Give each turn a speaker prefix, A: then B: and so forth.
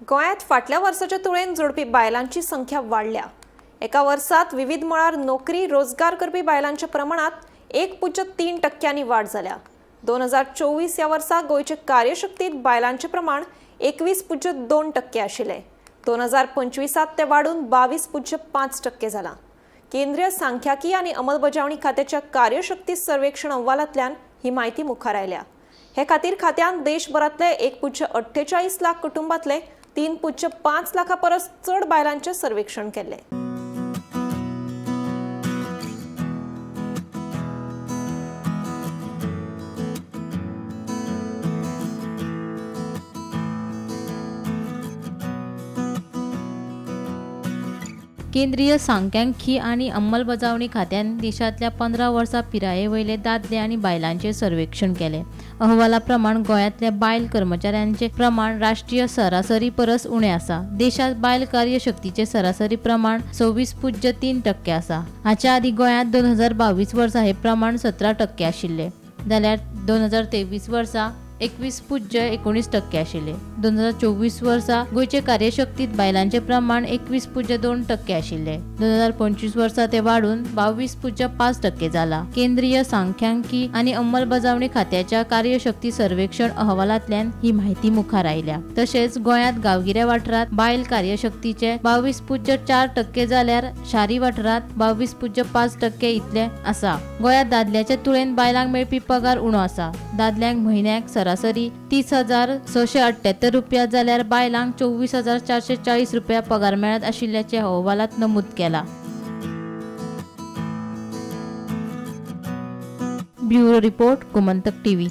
A: गोंयांत फाटल्या वर्साच्या तुळेन जोडपी बायलांची संख्या वाडल्या. एका वर्सात विविध मळार नोकरी रोजगार करपी बायलांच्या प्रमाणात 1.3% वाड जाल्या. 2024 ह्या वर्सा गोंयचे कार्यशक्तीत बायलांचें प्रमाण 21.2% आशिल्लें. 2025 ते वाडून 22.5% जालां. केंद्रीय सांख्याकी आनी अंमलबजावणी खात्याच्या कार्यशक्ती सर्वेक्षण अहवालांतल्यान ही म्हायती मुखार आयल्या. हे खातीर खात्यान देशभरांतले 1.48 लाख कुटुंबांतले 3.5 लाखां परस चड बायलांचें सर्वेक्षण केल्लें.
B: केंद्रीय सांख्यिकी आनी अंमलबजावणी खात्यान देशांतल्या 15 वर्सां पिराये वयले दादले आनी बायलांचें सर्वेक्षण केलें. अहवाला प्रमाण गोंयांतल्या बायल कर्मचाऱ्यांचें प्रमाण राष्ट्रीय सरासरी परस उणें आसा. देशांत बायल कार्यशक्तीचें सरासरी प्रमाण 26.3% आसा. हाच्या आदीं गोंयांत 2022 वर्सा हें प्रमाण 17% आशिल्लें, जाल्यार 2023 वर्सा 21.19% आशिल्ले. 2024 वर्सा गोंयचे कार्यशक्तीत बायलांचें प्रमाण 21.2% आशिल्ले. 2025 वर्सा ते वाडून 22.5% जाला. केंद्रीय सांख्यिकी आनी अंमलबजावणी खात्याच्या कार्यशक्ती सर्वेक्षण अहवालांतल्यान ही म्हायती मुखार आयल्या. तशेंच गोंयांत गांवगिऱ्या वाठारांत बायल कार्यशक्तीचे 22.4% जाल्यार शारी वाठारांत 22.5% इतले आसा. गोंयांत दादल्याचे तुळेन बायलांक मेळपी पगार उणो आसा. दादल्यांक म्हयन्याक सरासरी 30,678 रुपया जाल्यार बायलांक 24,440 रुपया पगार मेळत आशिल्ल्याचें अहवालांत नमूद केलां. Bureau report, Gomantak TV.